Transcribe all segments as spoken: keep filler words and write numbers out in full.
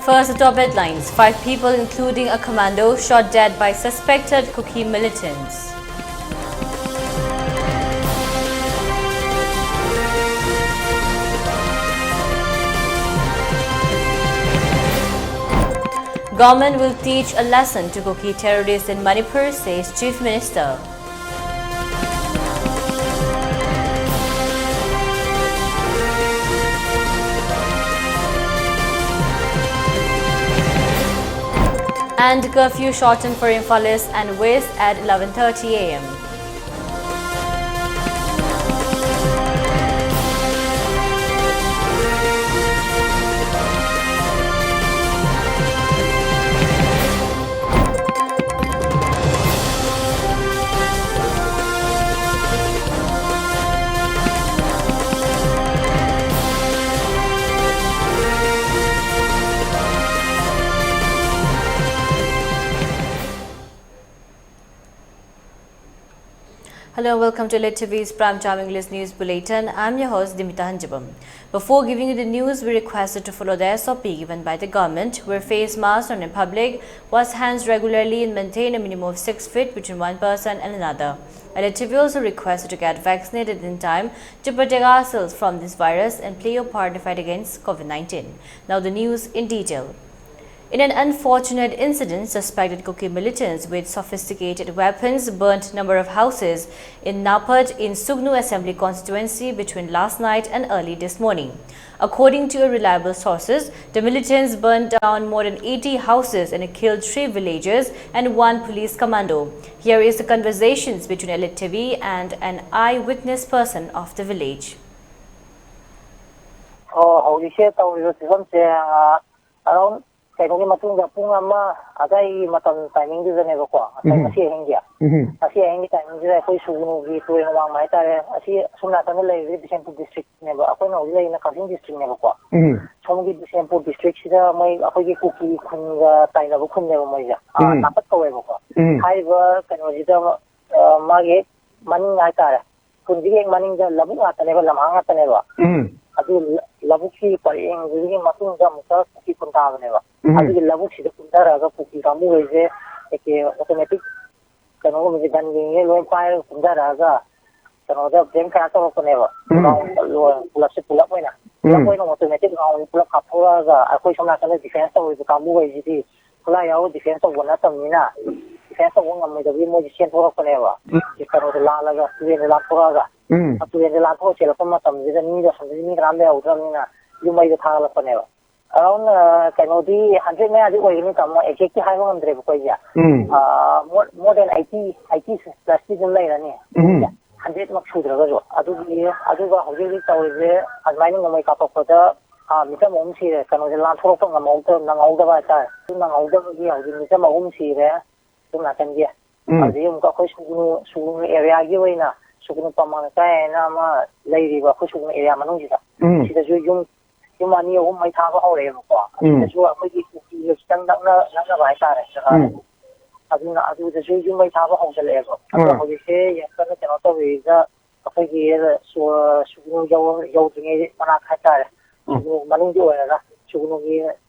First, the top headlines. Five people, including a commando, shot dead by suspected Kuki militants. Government will teach a lesson to Kuki terrorists in Manipur, says Chief Minister. And curfew shortened for Imphal East and West at eleven thirty a m. Hello, welcome to L T V's Prime Time English News Bulletin. I'm your host, Dimita Hanjibam. Before giving you the news, we request you to follow the S O P given by the government, wear face masks when in public, wash hands regularly, and maintain a minimum of six feet between one person and another. L T V also requests you to get vaccinated in time to protect ourselves from this virus and play your part in the fight against COVID nineteen. Now, the news in detail. In an unfortunate incident, suspected Kuki militants with sophisticated weapons burnt number of houses in Napat in Sugnu Assembly Constituency between last night and early this morning. According to reliable sources, the militants burned down more than eighty houses and killed three villagers and one police commando. Here is the conversations between L T V and an eyewitness person of the village. ꯑꯣ ꯍꯧꯖꯤꯛꯁꯦ ꯇꯧꯔꯤꯕ ꯐꯤꯕꯝꯁꯦ around ꯀꯩꯅꯣꯒꯤ ꯃꯇꯨꯡꯗ ꯄꯨꯡ ꯑꯃ ꯑꯗꯥꯏꯒꯤ ꯃꯇꯝ ꯇꯥꯏꯃꯤꯡꯗꯨꯗꯅꯦꯕꯀꯣ ꯉꯁꯥꯏ ꯎꯝ꯫ ꯉꯁꯤ ꯑꯍꯤꯡꯒꯤ ꯎꯝ꯫ ꯉꯁꯤ ꯑꯍꯤꯡꯒꯤ ꯇꯥꯏꯃꯤꯡꯁꯤꯗ ꯑꯩꯈꯣꯏ ꯁꯨꯒꯅꯨꯒꯤ ꯇꯨꯔꯦꯜ ꯋꯥꯡꯃ ꯍꯥꯏꯇꯥꯔꯦ ꯑꯁꯤ ꯑꯁꯨꯝ ꯅꯥꯀꯟꯗ ꯂꯩꯔꯤꯕ ꯕꯤꯁꯦꯝꯄꯨꯔ ꯗꯤꯁꯇ꯭ꯔꯤꯛꯅꯦꯕ ꯑꯩꯈꯣꯏꯅ ꯍꯧꯖꯤꯛ ꯂꯩꯔꯤꯅ ꯀꯛꯆꯤꯡ ꯗꯤꯁꯇ꯭ꯔꯤꯛꯅꯦꯕꯀꯣ ꯎꯝ꯫ ꯁꯣꯝꯒꯤ ꯕꯤꯁꯦꯝꯄꯨꯔ ꯗꯤꯁꯇ꯭ꯔꯤꯛꯁꯤꯗ ꯃꯣꯏ ꯑꯩꯈꯣꯏꯒꯤ ꯀꯨꯀꯤ ꯈꯨꯟꯒ ꯇꯥꯏꯅꯕ ꯈꯨꯟꯅꯦꯕ ꯃꯣꯏꯁꯦ ꯑꯥ, ꯎꯝ꯫ ꯅꯥꯄꯠ ꯀꯧꯋꯦꯕꯀꯣ ꯎꯝ꯫ ꯍꯥꯏꯔꯤꯕ ꯀꯩꯅꯣꯁꯤꯗ ꯑ, ꯃꯥꯒꯤ ꯃꯅꯤꯡ ꯍꯥꯏꯇꯥꯔꯦ ꯈꯨꯟꯁꯤꯒꯤ ꯍꯦꯛ ꯃꯅꯤꯡꯗ ꯂꯧꯕꯨꯛ ꯉꯥꯛꯇꯅꯦꯕ ꯂꯝꯍꯥꯡ ꯉꯥꯛꯇꯅꯦꯕ ꯎꯝ꯫ ꯑꯗꯨ ꯂ-, ꯂꯧꯕꯨꯛꯀꯤ ꯄꯔꯦꯡꯗꯨꯒꯤ ꯃꯇꯨꯡꯗ ꯑꯃꯨꯛꯀ ꯀꯨꯀꯤ ꯈꯨꯟ ꯇꯥꯕꯅꯦꯕ꯫ ꯎꯝ꯫ ꯑꯗꯨꯒꯤ ꯂꯧꯕꯨꯛꯁꯤꯗ ꯀꯨꯝꯊꯔꯛꯑꯒ ꯀꯨꯀꯤ ꯀꯥꯡꯕꯨꯈꯩꯁꯦ ꯑꯦ ꯀꯦ ꯑꯣꯇꯣꯃꯦꯇꯤꯛ ꯀꯩꯅꯣꯒꯨꯝꯕꯁꯦ, ꯒꯟ ꯂꯣꯏ ꯄꯥꯏꯔꯒ ꯀꯨꯝꯊꯔꯛꯑꯒ ꯀꯩꯅꯣꯗ ꯕ꯭ꯂꯦꯡ ꯐꯥꯌꯔ ꯇꯧꯔꯛꯄꯅꯦꯕ꯫ ꯎꯝ꯫ ꯔꯥꯎꯟ ꯂꯣꯏ-, ꯄꯨꯂꯞꯁꯦ ꯄꯨꯂꯞ ꯑꯣꯏꯅ꯫ ꯎꯝ꯫ ꯄꯨꯂꯞ ꯑꯣꯏꯅ ꯑꯣꯇꯣꯃꯦꯇꯤꯛ ꯔꯥꯎꯟ ꯄꯨꯂꯞ ꯀꯥꯞꯊꯣꯔꯛꯑꯒ ꯑꯩꯈꯣꯏ ꯁꯣꯝ ꯅꯥꯀꯟꯗ ꯗꯤꯐꯦꯟꯁ ꯇꯧꯔꯤꯕ ꯀꯥꯡꯕꯨꯈꯩꯁꯤꯗꯤ ꯈꯨꯠꯂꯥꯏ ꯌꯥꯎꯔ ꯗꯤꯐꯦꯟꯁ ꯇꯧꯕ ꯅꯠꯇꯕꯅꯤꯅ, ꯗꯤꯐꯦꯟꯁ ꯇꯧꯕ ꯉꯝꯃꯣꯏꯗꯕꯒꯤ ꯃꯣꯏꯁꯦ ꯆꯦꯟꯊꯣꯔꯛꯄꯅꯦꯕ꯫ ꯎꯝ꯫ ꯀꯩꯅꯣꯗꯣ ꯂꯥꯜꯂꯒ, ꯇꯨꯔꯦꯟꯗ ꯂꯥꯟꯊꯣꯔꯛꯑꯒ꯫ ꯎꯝ꯫ ꯑ, ꯇꯨꯔꯦꯟꯗ ꯂꯥꯟꯊꯣꯛꯑ ꯆꯦꯜꯂꯛꯄ ꯃꯇꯝꯁꯤꯗ ꯃꯤꯗꯣ ꯑꯁꯣꯝꯗꯗꯤ ꯃꯤ ꯀꯅꯥꯝ ꯂꯩꯍꯧꯗ꯭ꯔꯕꯅꯤꯅ ꯌꯨꯝ ꯃꯩꯗꯣ ꯊꯥꯒꯠꯂꯛꯄꯅꯦꯕ꯫ Around, ꯑ, ꯀꯩꯅꯣꯗꯤ hundred ꯃꯌꯥꯗꯤ ꯑꯣꯏꯒꯅꯤ, ꯇꯥꯃꯣ, exactly ꯍꯥꯏꯕ ꯉꯝꯗ꯭ꯔꯦꯕꯀꯣ ꯑꯩꯁꯦ꯫ ꯎꯝ꯫ ꯑ, more, more than eighty, eighty plus T ꯑꯗꯨꯝ ꯂꯩꯔꯅꯤ꯫ ꯎꯝ꯫ Hundred ꯃꯛ ꯁꯨꯗ꯭ꯔꯒꯁꯨ꯫ ꯑꯗꯨꯒꯤ, ꯑꯗꯨꯒ ꯍꯧꯖꯤꯛ ꯍꯧꯖꯤꯛ ꯇꯧꯔꯤꯁꯦ, ꯑꯗꯨꯃꯥꯏꯅ ꯅꯣꯡꯃꯩ ꯀꯥꯞꯄꯛꯄꯗ, ꯑ, ꯃꯤꯆꯝ ꯑꯍꯨꯝ ꯁꯤꯔꯦ꯫ ꯀꯩꯅꯣꯁꯦ ꯂꯥꯟꯊꯣꯔꯛꯄ ꯉꯝꯍꯧꯗ-, ꯅꯪꯍꯧꯗꯕ ꯍꯥꯏꯇꯥꯔꯦ꯫ ꯑꯗꯨ ꯅꯪꯍꯧꯗꯕꯒꯤ ꯍꯧꯖꯤꯛ ꯃꯤꯆꯝ ꯑꯍꯨꯝ ꯁꯤꯔꯦ꯫ ꯑꯗꯨꯝ ꯅꯥꯀꯟꯒꯤ꯫ ꯎꯝ꯫ ꯑꯗꯨꯗꯒꯤ ꯑꯃꯨꯛꯀ ꯑꯩꯈꯣꯏ ꯁꯨꯒꯅꯨ, ꯁꯨꯒꯅꯨ area ꯒꯤ ꯑꯣꯏꯅ ꯁꯨꯒꯅꯨ ꯄꯝ ꯂꯩꯀꯥꯏ ꯍꯥꯏꯅ ꯑꯃ ꯂꯩꯔꯤꯕ ꯑꯩꯈꯣꯏ ꯁꯨꯒꯅꯨ area ꯃꯅꯨꯡꯁꯤꯗ꯫ ꯎꯝ꯫ ꯁꯤꯗꯁꯨ ꯌꯨꯝ, ꯌꯨꯝ ꯑꯅꯤ ꯑꯍꯨꯝ ꯃꯩ ꯊꯥꯕ ꯍꯧꯔꯛꯑꯦꯕꯀꯣ꯫ ꯎꯝ꯫ ꯁꯤꯗꯁꯨ ꯑꯩꯈꯣꯏꯒꯤ ꯀꯨꯀꯤꯒ ꯈꯤꯇꯪ ꯅꯛꯅ-, ꯅꯛꯅꯕ ꯍꯥꯏꯇꯥꯔꯦ ꯖꯒꯥꯗꯣ꯫ ꯎꯝ꯫ ꯑꯗꯨꯅ ꯑꯗꯨꯗꯁꯨ ꯌꯨꯝ ꯃꯩ ꯊꯥꯕ ꯍꯧꯖꯤꯜꯂꯛꯑꯦꯕ꯫ ꯑꯗꯣ ꯑꯥ꯫ ꯍꯧꯖꯤꯛꯁꯦ ꯌꯥꯝ ꯀꯟꯅ ꯀꯩꯅꯣ ꯇꯧꯔꯤꯗ ꯑꯩꯈꯣꯏꯒꯤ ꯁꯨ-, ꯁꯨꯒꯅꯨ ꯌꯧ-, ꯌꯧꯗ꯭ꯔꯤꯉꯩ ꯃꯅꯥꯛ ꯍꯥꯏꯇꯥꯔꯦ꯫ ꯎꯝ꯫ ꯁꯨꯒꯅꯨ ꯃꯅꯨꯡꯒꯤ ꯑꯣꯏꯔꯒ ꯁꯨꯒꯅꯨꯒꯤ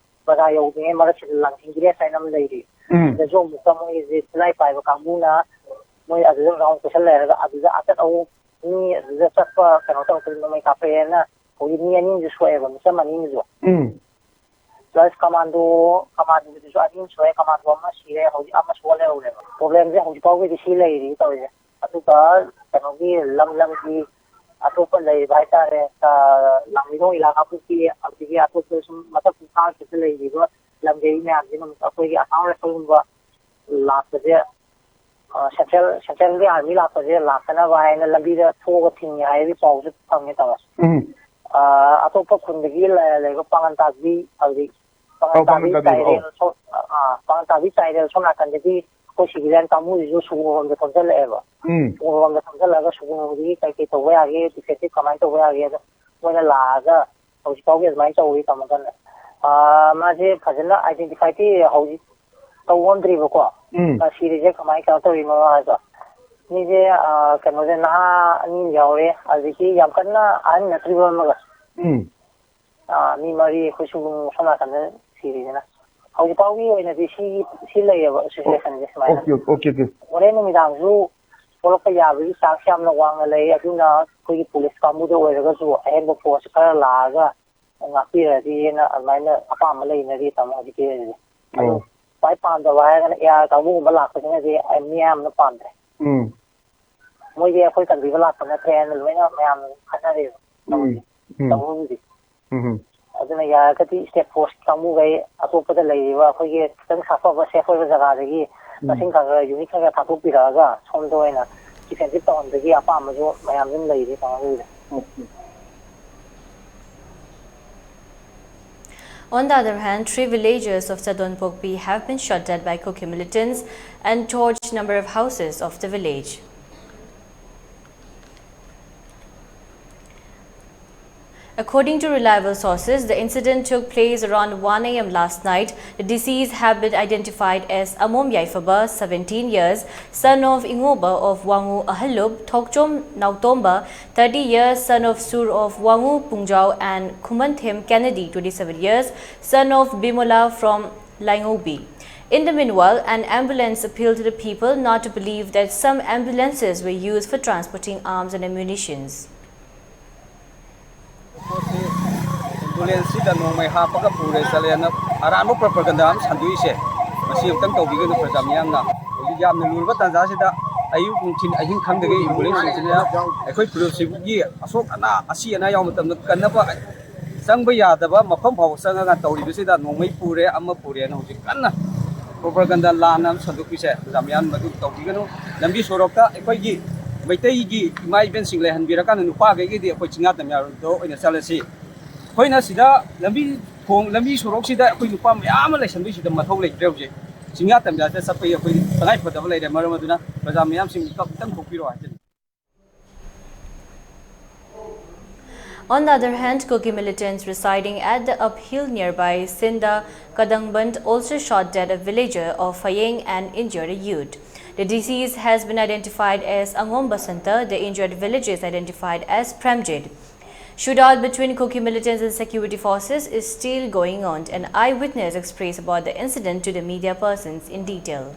ꯕꯖꯥꯔ ꯌꯧꯗ꯭ꯔꯤꯉꯩ ꯃꯔꯛꯁꯤꯗ ꯂꯥꯡꯖꯤꯡ ꯒ꯭ꯔꯦꯁ ꯍꯥꯏꯅ ꯑꯃ ꯂꯩꯔꯤ꯫ ꯎꯝ꯫ ꯁꯤꯗꯁꯨ ꯑꯃꯨꯛꯀ ꯃꯣꯏꯒꯤ ꯈꯨꯠꯂꯥꯏ ꯄꯥꯏꯕ ꯀꯥꯡꯕꯨꯅ ꯃꯣꯏ ꯑꯗꯨꯗ ꯔꯥꯎꯟ ꯀꯣꯏꯁꯜ ꯂꯩꯔꯒ ꯑꯗꯨꯗ ꯑꯆꯠ ꯑꯋꯣꯛ ꯃꯤ ꯑꯗꯨꯗ ꯆꯠꯄ ꯀꯩꯅꯣ ꯇꯧꯔꯛꯄꯗ ꯅꯣꯡꯃꯩ ꯀꯥꯞꯄꯛꯑꯦꯅ ꯍꯧꯖꯤꯛ ꯃꯤ ꯑꯅꯤ ꯑꯃꯁꯨ ꯁꯣꯛꯑꯦꯕ, ꯃꯤꯆꯝ ꯑꯅꯤ ꯑꯃꯁꯨ꯫ ꯎꯝ꯫ Plus commando, commandoꯒꯤꯗꯨꯁꯨ ꯑꯅꯤ ꯑꯃ ꯁꯣꯛꯑꯦ, commando ꯑꯃ ꯁꯤꯔꯦ, ꯍꯧꯖꯤꯛ ꯑꯃ ꯁꯣꯛꯑ ꯂꯩꯍꯧꯔꯦꯕ꯫ Problemꯁꯦ ꯍꯧꯖꯤꯛ ꯐꯥꯎꯒꯤꯗꯤ ꯁꯤ ꯂꯩꯔꯤ ꯇꯧꯔꯤꯁꯦ꯫ ꯑꯗꯨꯒ ꯀꯩꯅꯣꯒꯤ ꯂꯝ ꯂꯝꯒꯤ ꯑꯇꯣꯞꯄ ꯂꯩꯔꯤꯕ ꯍꯥꯏꯇꯥꯔꯦ, ꯑ, ꯂꯥꯡꯃꯩꯗꯣꯡ ꯏꯂꯥ ꯀꯥꯡꯄꯣꯛꯄꯤ, ꯑꯗꯒꯤ ꯑꯇꯣꯞꯄ ꯁꯨꯝ ꯃꯊꯛ ꯃꯈꯥꯁꯤꯗ ꯂꯩꯔꯤꯕ ꯂꯝꯒꯤ ꯃꯌꯥꯝꯁꯤꯅ ꯑꯃꯨꯛ ꯑꯩꯈꯣꯏꯒꯤ ꯑꯁꯥꯝ ꯔꯥꯏꯐꯜꯒꯨꯝꯕ ꯂꯥꯛꯄꯁꯦ, ꯑ, central, centralꯒꯤ army ꯂꯥꯛꯄꯁꯦ ꯂꯥꯛꯇꯅꯕ ꯍꯥꯏꯅ ꯂꯝꯕꯤꯗ ꯊꯣꯛꯑꯒ ꯊꯤꯡꯉꯦ ꯍꯥꯏꯕꯒꯤ ꯄꯥꯎꯁꯨ ꯐꯪꯉꯦ ꯇꯥꯃꯣ꯫ ꯎꯝ꯫ ꯑ, ꯑꯇꯣꯞꯄ ꯈꯨꯟꯗꯒꯤ ꯂꯩ-, ꯂꯩꯕ ꯄꯥꯡꯒꯟ ꯇꯥꯕꯤ, ꯍꯧꯖꯤꯛ ꯄꯥꯡꯒꯟ ꯑꯧ, ꯄꯥꯡꯒꯟ ꯇꯥꯕꯤ ꯇꯥꯕꯤꯗꯣ, ꯑꯧ꯫ ꯆꯥꯏꯔꯦꯜ ꯁꯣꯝ-, ꯑ, ꯑ, ꯄꯥꯡꯒꯟ ꯇꯥꯕꯤ ꯆꯥꯏꯔꯦꯜ ꯁꯣꯝ ꯅꯥꯀꯟꯗꯒꯤ ꯑꯩꯈꯣꯏ civilian ꯀꯥꯡꯕꯨꯁꯤꯁꯨ ꯁꯨꯒꯨꯅꯨꯔꯣꯝꯗ ꯆꯪꯁꯤꯜꯂꯛꯑꯦꯕ꯫ ꯎꯝ꯫ ꯁꯨꯒꯨꯅꯨꯔꯣꯝꯗ ꯆꯪꯁꯤꯜꯂꯛꯑꯒ ꯁꯨꯒꯨꯅꯨꯗꯒꯤ ꯀꯩ ꯀꯩ ꯇꯧꯕ ꯌꯥꯒꯦ, defensive ꯀꯃꯥꯏꯅ ꯇꯧꯕ ꯌꯥꯒꯦ, ꯑꯗꯣ ꯃꯣꯏꯅ ꯂꯥꯛꯑꯒ ꯍꯧꯖꯤꯛ ꯐꯥꯎꯒꯤ ꯑꯗꯨꯃꯥꯏꯅ ꯇꯧꯔꯤ ꯇꯥꯃꯣ ꯀꯟꯅ꯫ ꯑ, ꯃꯥꯁꯦ ꯐꯖꯅ identifyꯗꯤ ꯍꯧꯖꯤꯛ ꯇꯧ ꯉꯝꯗ꯭ꯔꯤꯕꯀꯣ꯫ ꯎꯝ꯫ ꯑ, ꯁꯤꯔꯤꯁꯦ ꯀꯃꯥꯏꯅ ꯀꯩꯅꯣ ꯇꯧꯔꯤꯅꯣ ꯍꯥꯏꯗꯣ꯫ ꯃꯤꯁꯦ, ꯑ, ꯀꯩꯅꯣꯁꯦ ꯅꯍꯥ ꯑꯅꯤ ꯑꯃ ꯌꯥꯎꯔꯦ, ꯑꯗꯒꯤ ꯌꯥꯝ ꯀꯟꯅ ꯑꯍꯟ ꯅꯠꯇ꯭ꯔꯤꯕ ꯑꯃꯒ꯫ ꯎꯝ꯫ ꯑꯥ, ꯃꯤ ꯃꯔꯤ ꯑꯩꯈꯣꯏ ꯁꯨꯒꯨꯝ ꯁꯣꯝ ꯅꯥꯀꯟꯗ ꯁꯤꯔꯤꯁꯤꯅ꯫ ꯍꯧꯖꯤꯛ ꯐꯥꯎꯒꯤ ꯑꯣꯏꯅꯗꯤ ꯁꯤ, ꯁꯤ ꯂꯩꯌꯦꯕ situation ꯁꯦ ꯁꯨꯃꯥꯏꯅ꯫ Okay, okay, okay. ꯍꯣꯔꯦꯟ ꯅꯨꯃꯤꯗꯥꯡꯁꯨ ꯊꯣꯛꯂꯛꯄ ꯌꯥꯕꯒꯤ chance ꯌꯥꯝꯅ ꯋꯥꯡꯅ ꯂꯩ꯫ ꯑꯗꯨꯅ ꯑꯩꯈꯣꯏꯒꯤ ꯄꯨꯂꯤꯁ ꯀꯥꯡꯕꯨꯗ ꯑꯣꯏꯔꯒꯁꯨ ꯑꯍꯦꯟꯕ force ꯈꯔ ꯂꯥꯛꯑꯒ ꯉꯥꯛꯄꯤꯔꯗꯤꯅ ꯑꯗꯨꯃꯥꯏꯅ ꯑꯄꯥꯝꯕ ꯂꯩꯅꯔꯤ ꯇꯥꯃꯣ ꯍꯧꯖꯤꯛꯀꯤ ꯑꯣꯏꯅꯗꯤ꯫ ꯑꯗꯨ ꯑꯣ꯫ ꯈ꯭ꯋꯥꯏ ꯄꯥꯝꯗꯕ ꯍꯥꯏꯔꯒꯅ AR ꯀꯥꯡꯕꯨꯒꯨꯝꯕ ꯂꯥꯛꯄꯁꯤꯅꯗꯤ ꯑꯩ ꯃꯤꯌꯥꯝꯅ ꯄꯥꯝꯗ꯭ꯔꯦ꯫ ꯎꯝ꯫ ꯃꯣꯏꯗꯤ ꯑꯩꯈꯣꯏ ꯀꯟꯕꯤꯕ ꯂꯥꯛꯄ ꯅꯠꯇ꯭ꯔꯦ ꯍꯥꯏꯅ ꯂꯣꯏꯅ ꯃꯌꯥꯝ ꯈꯟꯅꯔꯦꯕ ꯎꯝ, ꯇꯧꯔꯤꯁꯦ꯫ ꯎꯝ꯫ ꯇꯧꯕꯕꯨꯗꯤ꯫ ꯎꯝ꯫ ꯑꯗꯨꯅ ꯌꯥꯔꯒꯗꯤ state force ꯀꯥꯡꯕꯨꯈꯩ ꯑꯇꯣꯞꯄꯗ ꯂꯩꯔꯤꯕ ꯑꯩꯈꯣꯏꯒꯤ ꯈꯤꯇꯪ ꯁꯥꯐꯕ safe ꯑꯣꯏꯕ ꯖꯒꯥꯗꯒꯤ ꯎꯝ꯫ ꯃꯁꯤꯡ ꯈꯔ ꯈꯔ unit ꯈꯔ ꯈꯔ ꯊꯥꯗꯣꯛꯄꯤꯔꯛꯑꯒ ꯁꯣꯝꯗ ꯑꯣꯏꯅ defensive ꯇꯧꯍꯟꯕꯒꯤ ꯑꯄꯥꯝꯕꯁꯨ ꯃꯌꯥꯝ ꯑꯗꯨꯝ ꯂꯩꯔꯤ ꯇꯥꯃꯣ ꯑꯗꯨꯒꯤꯗꯤ꯫ Okay. On the other hand, three villagers of Chadonpokpi have been shot dead by Kuki militants and torched number of houses of the village. According to reliable sources, the incident took place around one a m last night. The deceased have been identified as Amom Yaifaba, seventeen years, son of Ingoba of Wangu Ahalub, Thokchom Nautomba, thirty years, son of Sur of Wangu Pungjao, and Khumanthem Kennedy, twenty-seven years, son of Bimola from Laingobi. In the meanwhile, an ambulance appealed to the people not to believe that some ambulances were used for transporting arms and ammunitions. Ambulance ꯁꯤꯗ ꯅꯣꯡꯃꯩ ꯍꯥꯞꯄꯒ ꯄꯨꯔꯦ ꯆꯠꯂꯦꯅ ꯑꯔꯥꯟꯕ propaganda ꯑꯃ ꯁꯟꯗꯣꯛꯏꯁꯦ, ꯃꯁꯤ ꯑꯃꯨꯛꯇꯪ ꯇꯧꯕꯤꯒꯅꯨ ꯄ꯭ꯔꯖꯥ ꯃꯤꯌꯥꯝꯅ꯫ ꯍꯧꯖꯤꯛ ꯌꯥꯝꯅ ꯂꯨꯔꯕ ꯇꯥꯟꯖꯥꯁꯤꯗ ꯑꯌꯨꯛ ꯅꯨꯡꯊꯤꯜ ꯑꯍꯤꯡ ꯈꯪꯗꯒꯩ ambulance ꯁꯤꯡꯁꯤꯅ ꯑꯩꯈꯣꯏ ꯄꯨꯂꯤꯁꯁꯤꯒꯤ ꯑꯁꯣꯛ ꯑꯅꯥ, ꯑꯁꯤ ꯑꯅꯥ ꯌꯥꯎꯕ ꯃꯇꯝꯗ ꯀꯟꯅꯕ ꯆꯪꯕ ꯌꯥꯗꯕ ꯃꯐꯝ ꯐꯥꯎꯕ ꯆꯪꯉꯒ ꯇꯧꯔꯤꯕꯁꯤꯗ ꯅꯣꯡꯃꯩ ꯄꯨꯔꯦ, ꯑꯃ ꯄꯨꯔꯦꯅ ꯍꯧꯖꯤꯛ ꯀꯟꯅ propaganda ꯂꯥꯟꯅ ꯑꯃ ꯁꯟꯗꯣꯛꯄꯤꯁꯦ, ꯄ꯭ꯔꯖꯥ ꯃꯤꯌꯥꯝ ꯃꯗꯨ ꯇꯧꯕꯤꯒꯅꯨ꯫ ꯂꯝꯕꯤ ꯁꯣꯔꯣꯛꯇ ꯑꯩꯈꯣꯏꯒꯤ ꯃꯩꯇꯩꯒꯤ ꯏꯃꯥ ꯏꯕꯦꯟꯁꯤꯡ ꯂꯩꯍꯟꯕꯤꯔꯀꯥꯟꯗ ꯅꯨꯄꯥꯈꯩꯒꯤꯗꯤ ꯑꯩꯈꯣꯏ ꯆꯤꯡꯌꯥ ꯇꯝꯌꯥꯗ ꯑꯣꯏꯅ ꯆꯠꯂꯁꯤ꯫ ꯑꯩꯈꯣꯏꯅ ꯁꯤꯗ ꯂꯝꯕꯤ ꯊꯣꯡ, ꯂꯝꯕꯤ ꯁꯣꯔꯣꯛꯁꯤꯗ ꯑꯩꯈꯣꯏ ꯅꯨꯄꯥ ꯃꯌꯥꯝ ꯑꯃ ꯂꯩꯁꯟꯕꯒꯤꯁꯤꯗ ꯃꯊꯧ ꯂꯩꯇ꯭ꯔꯦ꯫ ꯍꯧꯖꯤꯛ ꯆꯤꯡꯌꯥ ꯇꯝꯌꯥꯗ ꯆꯠꯄꯒꯤ ꯑꯩꯈꯣꯏ ꯇꯉꯥꯏ ꯐꯗꯕ ꯂꯩꯔꯦ꯫ ꯃꯔꯝ ꯑꯗꯨꯅ ꯄ꯭ꯔꯖꯥ ꯃꯌꯥꯝꯁꯤꯡ ꯃꯤꯀꯞ ꯑꯝꯇꯪ ꯊꯣꯛꯄꯤꯔꯣ ꯍꯥꯏꯖꯔꯤ꯫ On the other hand, Kuki militants residing at the uphill nearby Sinda Kadangband also shot dead a villager of Fayeng and injured a youth. The deceased has been identified as Angom Basanta, the injured villager is identified as Premjit. Shootout between Kuki militants and security forces is still going on. An eyewitness expressed about the incident to the media persons in detail.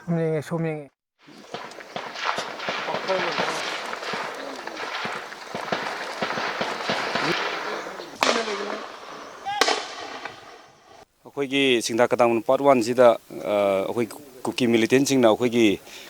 ꯁꯣꯝ ꯌꯦꯡꯉꯦ, ꯁꯣꯝ ꯌꯦꯡꯉꯦ꯫ ꯑꯩꯈꯣꯏꯒꯤ ꯁꯤꯡꯗꯥ ꯀꯗꯥꯡꯕꯝ part ꯋꯥꯟꯁꯤꯗ, ꯑ, ꯑꯩꯈꯣꯏ ꯀꯨꯀꯤ ꯃꯤꯂꯤꯇꯦꯟꯁꯤꯡꯅ ꯑꯩꯈꯣꯏꯒꯤ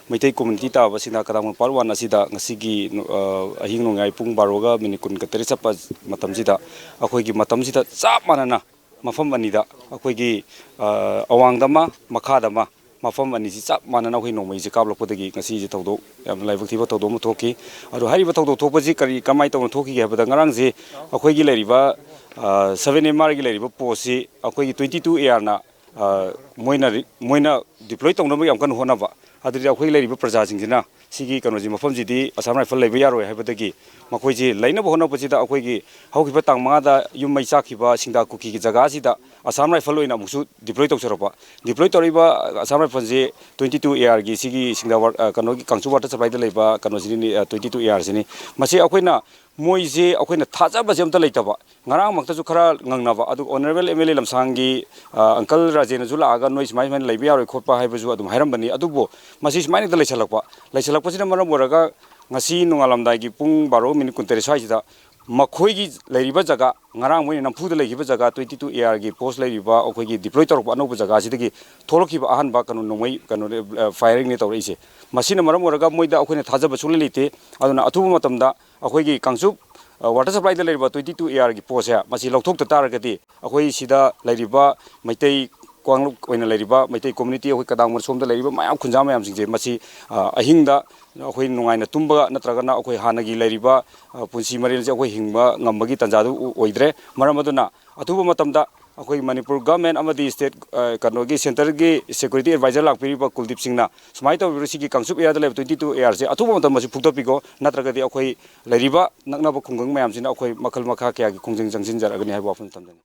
Meitei community ꯇꯥꯕ ꯁꯤꯡꯗꯥ ꯀꯗꯥꯡꯕꯝ ꯄꯥꯔꯠ ꯋꯥꯟ ꯑꯁꯤꯗ ꯉꯁꯤꯒꯤ, ꯑ, ꯑꯍꯤꯡ ꯅꯣꯡꯌꯥꯏ ꯄꯨꯡ ꯕꯥꯔꯣꯒ ꯃꯤꯅꯤꯠ ꯀꯨꯟꯒ ꯇꯔꯦꯠ ꯆꯠꯄ ꯃꯇꯝꯁꯤꯗ, ꯑꯩꯈꯣꯏꯒꯤ ꯃꯇꯝꯁꯤꯗ ꯆꯞ ꯃꯥꯟꯅꯅ ꯃꯐꯝ ꯑꯅꯤꯗ ꯑꯩꯈꯣꯏꯒꯤ, ꯑ, ꯑꯋꯥꯡꯗ ꯑꯃ, ꯃꯈꯥꯗ ꯑꯃ, ꯃꯐꯝ ꯑꯅꯤꯁꯤ ꯆꯞ ꯃꯥꯟꯅꯅ ꯑꯩꯈꯣꯏ ꯅꯣꯡꯃꯩꯁꯦ ꯀꯥꯞꯂꯛꯄꯗꯒꯤ ꯉꯁꯤꯁꯦ ꯊꯧꯗꯣꯛ ꯌꯥꯝꯅ ꯂꯥꯏꯕꯛ ꯊꯤꯕ ꯊꯧꯗꯣꯛ ꯑꯃ ꯊꯣꯛꯈꯤ꯫ ꯑꯗꯣ ꯍꯥꯏꯔꯤꯕ ꯊꯧꯗꯣꯛ ꯊꯣꯛꯄꯁꯤ ꯀꯔꯤ, ꯀꯃꯥꯏꯅ ꯇꯧꯅ ꯊꯣꯛꯈꯤꯒꯦ ꯍꯥꯏꯕꯗ, ꯉꯔꯥꯡꯁꯦ ꯑꯩꯈꯣꯏꯒꯤ ꯂꯩꯔꯤꯕ, ꯑ, ꯁꯚꯦꯟ ꯑꯦꯝ ꯑꯥꯔꯒꯤ ꯂꯩꯔꯤꯕ ꯄꯣꯁꯁꯤ ꯑꯩꯈꯣꯏꯒꯤ ꯇ꯭ꯋꯦꯟꯇꯤ ꯇꯨ ꯑꯦ ꯑꯥꯔꯅ, ꯑ, ꯃꯣꯏꯅ ꯔꯤ-, ꯃꯣꯏꯅ ꯗꯤꯄ꯭ꯂꯣꯏ ꯇꯧꯅꯕ ꯌꯥꯝ ꯀꯟꯅ ꯍꯣꯠꯅꯕ꯫ ꯑꯗꯨꯗꯤ ꯑꯩꯈꯣꯏ ꯂꯩꯔꯤꯕ ꯄ꯭ꯔꯖꯥꯁꯤꯡꯁꯤꯅ ꯁꯤꯒꯤ ꯀꯩꯅꯣꯁꯤ, ꯃꯐꯝꯁꯤꯗꯤ ꯑꯁꯥꯝ ꯔꯥꯏꯐꯜ ꯂꯩꯕ ꯌꯥꯔꯣꯏ ꯍꯥꯏꯕꯗꯒꯤ ꯃꯈꯣꯏꯁꯤ ꯂꯩꯅꯕ ꯍꯣꯠꯅꯕꯁꯤꯗ ꯑꯩꯈꯣꯏꯒꯤ ꯍꯧꯈꯤꯕ ꯇꯥꯡ ꯃꯉꯥꯗ ꯌꯨꯝ ꯃꯩ ꯆꯥꯛꯈꯤꯕ ꯁꯤꯡꯗꯥ ꯀꯨꯀꯤꯒꯤ ꯖꯒꯥꯁꯤꯗ ꯑꯁꯥꯝ ꯔꯥꯏꯐꯜ ꯑꯣꯏꯅ ꯑꯃꯨꯛꯁꯨ ꯗꯤꯄ꯭ꯂꯣꯏ ꯇꯧꯖꯔꯛꯄ꯫ ꯗꯤꯄ꯭ꯂꯣꯏ ꯇꯧꯔꯛꯏꯕ ꯑꯁꯥꯝ ꯔꯥꯏꯐꯜꯁꯤ ꯇ꯭ꯋꯦꯟꯇꯤ ꯇꯨ ꯑꯦ ꯑꯥꯔꯒꯤ ꯁꯤꯒꯤ ꯁꯤꯡꯗꯥ ꯋꯥꯔ-, ꯑ, ꯀꯩꯅꯣꯒꯤ ꯀꯥꯡꯆꯨ ꯋꯥꯇꯔ ꯁꯄ꯭ꯂꯥꯏꯗ ꯂꯩꯕ ꯀꯩꯅꯣꯁꯤꯅꯤ, ꯑ, ꯇ꯭ꯋꯦꯟꯇꯤ ꯇꯨ ꯑꯦ ꯑꯥꯔꯁꯤꯅꯤ꯫ ꯃꯁꯤ ꯑꯩꯈꯣꯏꯅ, ꯃꯣꯏꯁꯦ ꯑꯩꯈꯣꯏꯅ ꯊꯥꯖꯕꯁꯦ ꯑꯝꯇ ꯂꯩꯇꯕ꯫ ꯉꯔꯥꯡꯃꯛꯇꯁꯨ ꯈꯔ ꯉꯪꯅꯕ, ꯑꯗꯨ ꯑꯣꯅꯔꯦꯕꯜ ꯑꯦꯝ ꯑꯦꯜ ꯑꯦ ꯂꯝꯁꯥꯡꯒꯤ, ꯑ, ꯑꯪꯀꯜ ꯔꯥꯖꯦꯟꯅꯁꯨ ꯂꯥꯛꯑꯒ ꯅꯣꯏ ꯁꯨꯃꯥꯏ ꯁꯨꯃꯥꯏꯅ ꯂꯩꯕ ꯌꯥꯔꯣꯏ ꯈꯣꯠꯄ ꯍꯥꯏꯕꯁꯨ ꯑꯗꯨꯝ ꯍꯥꯏꯔꯝꯕꯅꯤ꯫ ꯑꯗꯨꯕꯨ ꯃꯁꯤ ꯁꯨꯃꯥꯏꯅ ꯍꯦꯛꯇ ꯂꯩꯁꯜꯂꯛꯄ, ꯂꯩꯁꯜꯂꯛꯄꯁꯤꯅ ꯃꯔꯝ ꯑꯣꯏꯔꯒ ꯉꯁꯤ ꯅꯣꯡꯉꯥꯜꯂꯝꯗꯥꯏꯒꯤ ꯄꯨꯡ ꯕꯥꯔꯣ ꯃꯤꯅꯤꯠ ꯀꯨꯟꯇꯔꯦꯠ ꯁ꯭ꯋꯥꯏꯁꯤꯗ ꯃꯈꯣꯏꯒꯤ ꯂꯩꯔꯤꯕ ꯖꯒꯥ, ꯉꯔꯥꯡ ꯃꯣꯏꯅ ꯅꯝꯐꯨꯗ ꯂꯩꯈꯤꯕ ꯖꯒꯥ, ꯇ꯭ꯋꯦꯟꯇꯤ ꯇꯨ ꯑꯦ ꯑꯥꯔꯒꯤ ꯄꯣꯁ ꯂꯩꯔꯤꯕ ꯑꯩꯈꯣꯏꯒꯤ ꯗꯤꯄ꯭ꯂꯣꯏ ꯇꯧꯔꯛꯄ ꯑꯅꯧꯕ ꯖꯒꯥꯁꯤꯗꯒꯤ ꯊꯣꯛꯂꯛꯈꯤꯕ ꯑꯍꯥꯟꯕ ꯀꯩꯅꯣ ꯅꯣꯡꯃꯩ ꯀꯩꯅꯣ, ꯑ, ꯐꯥꯏꯌꯔꯤꯡꯅꯤ ꯇꯧꯔꯛꯏꯁꯦ꯫ ꯃꯁꯤꯅ ꯃꯔꯝ ꯑꯣꯏꯔꯒ ꯃꯣꯏꯗ ꯑꯩꯈꯣꯏꯅ ꯊꯥꯖꯕ ꯁꯨꯡꯂꯩ ꯂꯩꯇꯦ꯫ ꯑꯗꯨꯅ ꯑꯊꯨꯕ ꯃꯇꯝꯗ ꯑꯩꯈꯣꯏꯒꯤ ꯀꯥꯡꯆꯨꯞ ꯋꯥꯇꯔ ꯁꯄ꯭ꯂꯥꯏꯗ ꯂꯩꯔꯤꯕ ꯇ꯭ꯋꯦꯟꯇꯤ ꯇꯨ ꯑꯦ ꯑꯥꯔꯒꯤ ꯄꯣꯁꯁꯦ ꯃꯁꯤ ꯂꯧꯊꯣꯛꯇ ꯇꯥꯔꯒꯗꯤ ꯑꯩꯈꯣꯏ ꯁꯤꯗ ꯂꯩꯔꯤꯕ ꯃꯩꯇꯩ ꯀꯥꯡꯂꯨꯞ ꯑꯣꯏꯅ ꯂꯩꯔꯤꯕ ꯃꯩꯇꯩ ꯀꯝꯃ꯭ꯌꯨꯅꯤꯇꯤ, ꯑꯩꯈꯣꯏ ꯀꯗꯥꯡꯕꯟ ꯁꯣꯝꯗ ꯂꯩꯔꯤꯕ ꯃꯌꯥꯝ, ꯈꯨꯟꯖꯥ ꯃꯌꯥꯝꯁꯤꯡꯁꯦ ꯃꯁꯤ, ꯑ, ꯑꯍꯤꯡꯗ ꯑꯩꯈꯣꯏ ꯅꯨꯡꯉꯥꯏꯅ ꯇꯨꯝꯕ ꯅꯠꯇ꯭ꯔꯒꯅ ꯑꯩꯈꯣꯏ ꯍꯥꯟꯅꯒꯤ ꯂꯩꯔꯤꯕ, ꯑ, ꯄꯨꯟꯁꯤ ꯃꯔꯦꯜꯁꯦ ꯑꯩꯈꯣꯏ ꯍꯤꯡꯕ ꯉꯝꯕꯒꯤ ꯇꯥꯟꯖꯥꯗꯨ ꯑꯣꯏꯗ꯭ꯔꯦ꯫ ꯃꯔꯝ ꯑꯗꯨꯅ ꯑꯊꯨꯕ ꯃꯇꯝꯗ ꯑꯩꯈꯣꯏ ꯃꯅꯤꯄꯨꯔ ꯒꯚꯔꯟꯃꯦꯟ ꯑꯃꯗꯤ ꯁ꯭ꯇꯦꯠ, ꯑ, ꯀꯩꯅꯣꯒꯤ ꯁꯦꯟꯇꯔꯒꯤ ꯁꯦꯀ꯭ꯌꯨꯔꯤꯇꯤ ꯑꯦꯗꯚꯥꯏꯖꯔ ꯂꯥꯛꯄꯤꯔꯤꯕ ꯀꯨꯜꯗꯤꯞ ꯁꯤꯡꯅ ꯁꯨꯃꯥꯏꯅ ꯇꯧꯕꯤꯔꯣ, ꯁꯤꯒꯤ ꯀꯥꯡꯆꯨꯞ ꯑꯦꯔꯤꯌꯥꯗ ꯂꯩꯕ ꯇ꯭ꯋꯦꯟꯇꯤ ꯇꯨ ꯑꯦ ꯑꯥꯔꯁꯦ ꯑꯊꯨꯕ ꯃꯇꯝꯗ ꯃꯁꯤ ꯐꯨꯛꯇꯠꯄꯤꯈꯣ, ꯅꯠꯇ꯭ꯔꯒꯗꯤ ꯑꯩꯈꯣꯏ ꯂꯩꯔꯤꯕ ꯅꯛꯅꯕ ꯈꯨꯡꯒꯪ ꯃꯌꯥꯝꯁꯤꯅ ꯑꯩꯈꯣꯏ ꯃꯈꯜ ꯃꯈꯥ ꯀꯌꯥꯒꯤ ꯈꯣꯡꯖꯪ ꯆꯪꯁꯤꯟꯖꯔꯛꯀꯅꯤ ꯍꯥꯏꯕ ꯋꯥꯐꯝ ꯊꯝꯖꯅꯤꯡꯏ꯫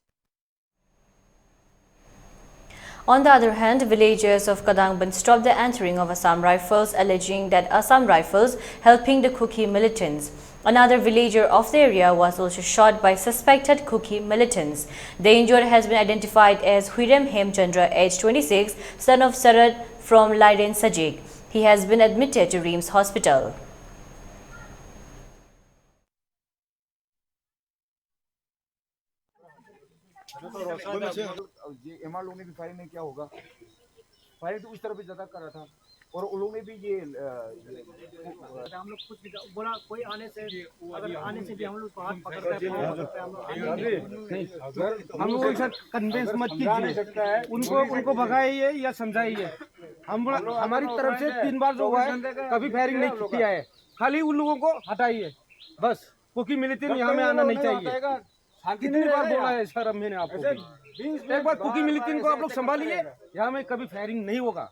On the other hand, villagers of Kadangban stopped the entering of Assam Rifles, alleging that Assam Rifles helping the Kuki militants. Another villager of the area was also shot by suspected Kuki militants. The injured has been identified as Huirem Hemchandra, age twenty-six, son of Sarad from Lairen Sajik. He has been admitted to RIMS Hospital. ये MR लोगों ने भी firing नहीं किया होगा, firing तो उस तरफ भी ज्यादा कर रहा था और उन लोगों ने भी ये, अ, ये हम लोग कुछ भी बोला, कोई आने से, अगर आने से भी हम लोग को हाथ पकड़ते हैं, पाँव पकड़ते हैं, हम लोग हम लोगों के साथ कन्विंस मत कीजिए। उनको उनको भगाइए या समझाइए। हम हमारी तरफ से तीन बार जो हुआ है, कभी फायरिंग नहीं किया है। खाली उन लोगों को हटाइए बस। कुकी मिलिटेंट यहाँ में आना नहीं चाहिए। कितनी बार बोला है सर, मैंने आपको भी। एक बार कुकी मिलिटेंट को आप लोग संभालिए, यहाँ में कभी फायरिंग नहीं होगा।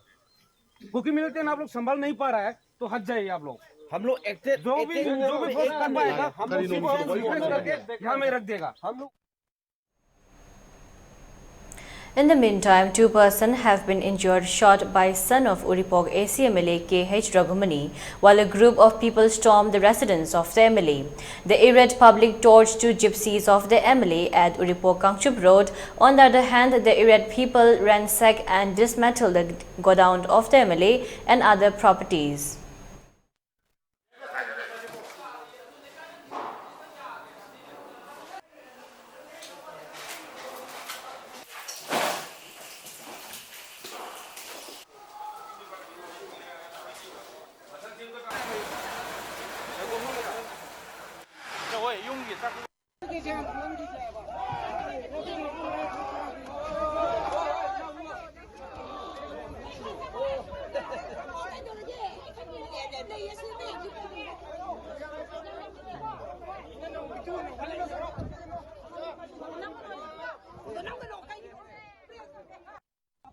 कुकी मिलिटेंट आप लोग संभाल नहीं पा रहा है तो हट जाइए आप लोग। हम लोग जो भी जो भी फोर्स कर पाएगा, हम लोग उसी को हम रिक्वेस्ट करके यहाँ में रख देगा। हम लोग In the meantime, two persons have been injured, shot by son of Uripok A C M L A K H Raghumani, while a group of people stormed the residence of the M L A. The irate public torched two gypsies of the M L A at Uripok Kangchup Road. On the other hand, the irate people ransacked and dismantled the godown of the M L A and other properties.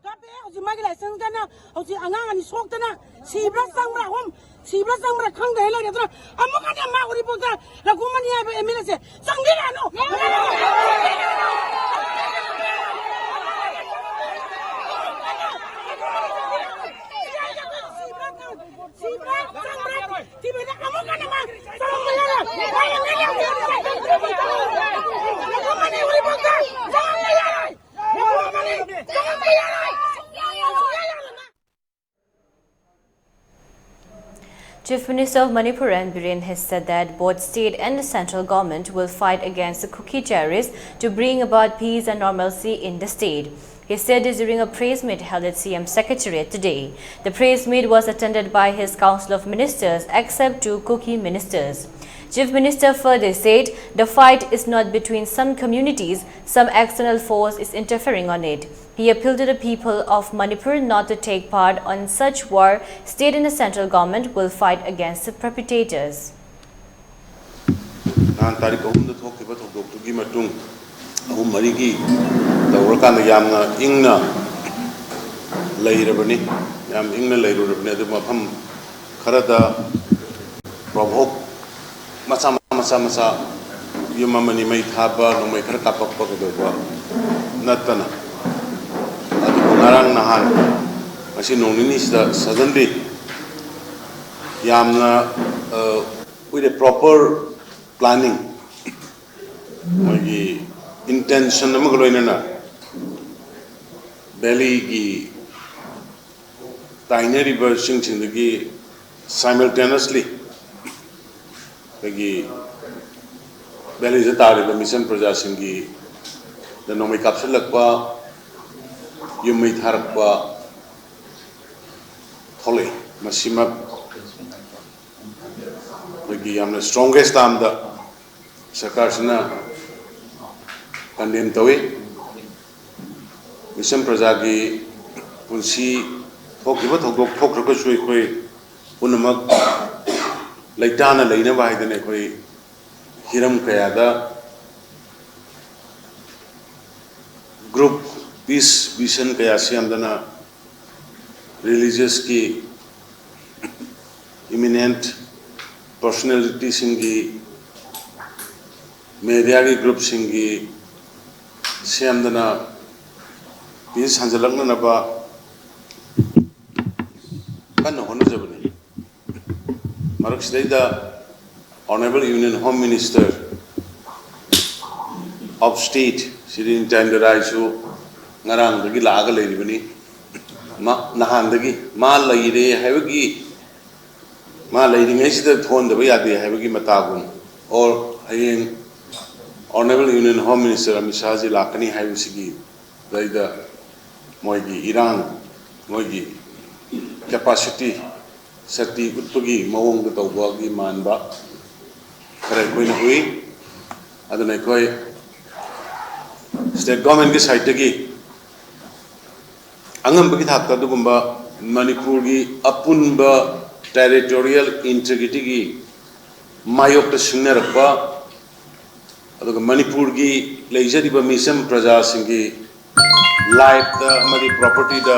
ꯀꯥꯞꯄꯦ꯫ ꯍꯧꯖꯤꯛ ꯃꯥꯒꯤ ꯂꯥꯏꯁꯦꯟꯁꯇꯅ ꯍꯧꯖꯤꯛ ꯑꯉꯥꯡ ꯑꯅꯤ ꯁꯣꯛꯇꯅ ꯁꯤꯕ꯭ꯔꯥ ꯆꯪꯕ꯭ꯔꯥ, ꯑꯍꯨꯝ ꯁꯤꯕ꯭ꯔꯥ ꯆꯪꯕ꯭ꯔꯥ ꯈꯪꯗ꯭ꯔꯦ ꯂꯩꯔꯦ꯫ ꯑꯗꯨꯅ ꯑꯃꯨꯛꯀꯅꯦ ꯃꯥ ꯎꯔꯤꯄꯣꯛꯇ ꯔꯘꯨꯃꯅꯤ ꯍꯥꯏꯕ ꯑꯦꯝ ꯑꯦꯜ ꯑꯦꯁꯦ ꯆꯪꯕꯤꯔꯛꯑꯅꯨ꯫ ꯁꯤꯕ꯭ꯔꯥ ꯆꯪꯕ꯭ꯔꯥ ꯊꯤꯕꯗ ꯑꯃꯨꯛꯀꯅꯦ ꯃꯥ ꯆꯪꯕ ꯌꯥꯔꯣꯏ꯫ ꯃꯥ ꯑꯦꯝ ꯑꯦꯜ ꯑꯦ ꯔꯘꯨꯃꯅꯤ ꯎꯔꯤꯄꯣꯛꯇ ꯆꯪꯕ ꯌꯥꯔꯣꯏ꯫ Chief Minister of Manipur N Biren has said that both state and the central government will fight against the Kuki terrorists to bring about peace and normalcy in the state. He said this during a press meet held at C M Secretariat today. The press meet was attended by his Council of Ministers, except two Kuki ministers. Chief Minister further said the fight is not between some communities, some external force is interfering on it. He appealed to the people of Manipur not to take part on such war. State and the central government will fight against the perpetrators. ꯅꯍꯥꯟ ꯇꯥꯔꯤꯛ ꯑꯍꯨꯝꯗ ꯊꯣꯛꯈꯤꯕ ꯊꯧꯗꯣꯛꯇꯨꯒꯤ ꯃꯇꯨꯡ ꯑꯍꯨꯝ ꯃꯔꯤꯒꯤ ꯇꯧꯔꯀꯥꯟꯗ ꯌꯥꯝꯅ ꯏꯪꯅ ꯂꯩꯔꯕꯅꯤ꯫ ꯌꯥꯝ ꯏꯪꯅ ꯂꯩꯔꯨꯔꯕꯅꯤ꯫ ꯑꯗꯨ ꯃꯐꯝ ꯈꯔꯗ ꯄ꯭ꯔꯣꯚꯣꯛ ꯃꯆꯥ ꯃꯆꯥ ꯃꯆꯥ ꯌꯨꯝ ꯑꯃꯅꯤ ꯃꯩ ꯊꯥꯕ, ꯅꯣꯡꯃꯩ ꯈꯔ ꯀꯥꯞꯄꯛꯄ ꯀꯩꯗꯧꯕ ꯅꯠꯇꯅ꯫ ꯑꯗꯨꯕꯨ ꯉꯔꯥꯡ ꯅꯍꯥꯟ ꯉꯁꯤ ꯅꯣꯡ ꯅꯤꯅꯤꯁꯤꯗ suddenly ꯌꯥꯝꯅ with a proper planning, ꯃꯣꯏꯒꯤ intention ꯑꯃꯒ ꯂꯣꯏꯅꯅ valleyꯒꯤ ꯇꯥꯏꯅꯔꯤꯕ ꯆꯤꯡꯁꯤꯡꯗꯒꯤ simultaneously ꯑꯩꯈꯣꯏꯒꯤ valleyꯗ ꯇꯥꯔꯤꯕ mission ꯄ꯭ꯔꯖꯥꯁꯤꯡꯒꯤ ꯅꯣꯡꯃꯩ ꯀꯥꯞꯁꯤꯜꯂꯛꯄ, ꯌꯨꯝ ꯃꯩ ꯊꯥꯔꯛꯄ ꯊꯣꯛꯂꯛꯏ꯫ ꯃꯁꯤꯃꯛ ꯑꯩꯈꯣꯏꯒꯤ ꯌꯥꯝꯅ strongest termꯗ ꯁꯔꯀꯥꯔꯁꯤꯅ ꯀꯟꯗꯦꯝ ꯇꯧꯏ꯫ ꯃꯤꯁꯝ ꯄ꯭ꯔꯖꯥꯒꯤ ꯄꯨꯟꯁꯤ ꯊꯣꯛꯈꯤꯕ ꯊꯧꯗꯣꯛ ꯊꯣꯛꯈ꯭ꯔꯒꯁꯨ ꯑꯩꯈꯣꯏ ꯄꯨꯝꯅꯃꯛ ꯂꯩꯇꯥꯅ ꯂꯩꯅꯕ ꯍꯥꯏꯗꯅ ꯑꯩꯈꯣꯏ ꯍꯤꯔꯝ ꯀꯌꯥꯗ group peace vision ꯀꯌꯥ ꯁꯦꯝꯗꯅ religiousꯀꯤ eminent personalityꯁꯤꯡꯒꯤ, mediaꯒꯤ groupꯁꯤꯡꯒꯤ ꯁꯦꯝꯗꯅ peace ꯍꯟꯖꯤꯜꯂꯛꯅꯅꯕ ꯀꯟꯅ ꯍꯣꯠꯅꯖꯕꯅꯤ꯫ ꯃꯔꯛꯁꯤꯗꯩꯗ Honourable Union Home Minister of State Shri ꯅꯤꯇ꯭ꯌꯥꯅꯟꯗ ꯔꯥꯏꯁꯨ ꯉꯔꯥꯡꯗꯒꯤ ꯂꯥꯛꯑꯒ ꯂꯩꯔꯤꯕꯅꯤ꯫ ꯃꯥ ꯅꯍꯥꯟꯗꯒꯤ ꯃꯥ ꯂꯩꯔꯦ ꯍꯥꯏꯕꯒꯤ, ꯃꯥ ꯂꯩꯔꯤꯉꯩꯁꯤꯗ ꯊꯣꯛꯍꯟꯗꯕ ꯌꯥꯗꯦ ꯍꯥꯏꯕꯒꯤ ꯃꯇꯥꯒꯨꯝ, or ꯍꯌꯦꯡ Honourable Union Home Minister Amit ꯁꯥꯍꯁꯤ ꯂꯥꯛꯀꯅꯤ ꯍꯥꯏꯕꯁꯤꯒꯤ ꯗꯩꯗ ꯃꯣꯏꯒꯤ ꯏꯔꯥꯡ, ꯃꯣꯏꯒꯤ capacity, ꯁꯛꯇꯤ ꯎꯠꯄꯒꯤ ꯃꯑꯣꯡꯗ ꯇꯧꯕꯒꯤ ꯃꯥꯟꯕ ꯈꯔ ꯑꯩꯈꯣꯏꯅ ꯎꯏ꯫ ꯑꯗꯨꯅ ꯑꯩꯈꯣꯏ state governmentꯀꯤ sideꯇꯒꯤ ꯑꯉꯝꯕꯒꯤ ꯊꯥꯛꯇ ꯑꯗꯨꯒꯨꯝꯕ ꯃꯅꯤꯄꯨꯔꯒꯤ ꯑꯄꯨꯟꯕ territorial integrityꯒꯤ ꯃꯥꯌꯣꯛꯇ ꯁꯤꯡꯅꯔꯛꯄ, ꯑꯗꯨꯒ ꯃꯅꯤꯄꯨꯔꯒꯤ ꯂꯩꯖꯔꯤꯕ ꯃꯤꯆꯝ ꯄ꯭ꯔꯖꯥꯁꯤꯡꯒꯤ lifeꯇ ꯑꯃꯗꯤ propertyꯗ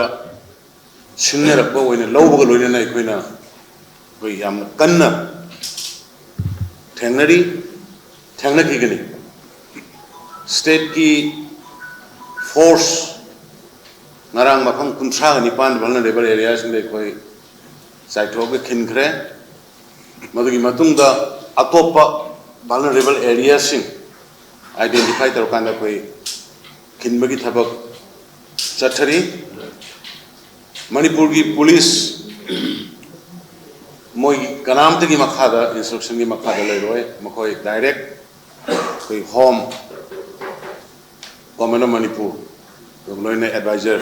ꯁꯤꯡꯅꯔꯛꯄ ꯑꯣꯏꯅ ꯂꯧꯕꯒ ꯂꯣꯏꯅꯅ ꯑꯩꯈꯣꯏꯅ, ꯑꯩꯈꯣꯏ ꯌꯥꯝꯅ ꯀꯟꯅ ꯊꯦꯡꯅꯔꯤ, ꯊꯦꯡꯅꯈꯤꯒꯅꯤ꯫ Stateꯀꯤ force ꯉꯔꯥꯡ ꯃꯐꯝ ꯀꯨꯟꯊ꯭ꯔꯥꯒ ꯅꯤꯄꯥꯟ vulnerable areaꯁꯤꯡꯗ ꯑꯩꯈꯣꯏ ꯆꯥꯏꯊꯣꯛꯑꯒ ꯈꯤꯟꯈ꯭ꯔꯦ꯫ ꯃꯗꯨꯒꯤ ꯃꯇꯨꯡꯗ ꯑꯇꯣꯞꯄ vulnerable areaꯁꯤꯡ identify ꯇꯧꯔꯀꯥꯟꯗ ꯑꯩꯈꯣꯏ ꯈꯤꯟꯕꯒꯤ ꯊꯕꯛ ꯆꯠꯊꯔꯤ꯫ ꯃꯅꯤꯄꯨꯔꯒꯤ police ꯃꯣꯏꯒꯤ ꯀꯅꯥꯝꯇꯒꯤ ꯃꯈꯥꯗ, instructionꯒꯤ ꯃꯈꯥꯗ ꯂꯩꯔꯣꯏ꯫ ꯃꯈꯣꯏ direct ꯑꯩꯈꯣꯏ Home, Government of Manipur, ꯑꯗꯨꯒ ꯂꯣꯏꯅ advisor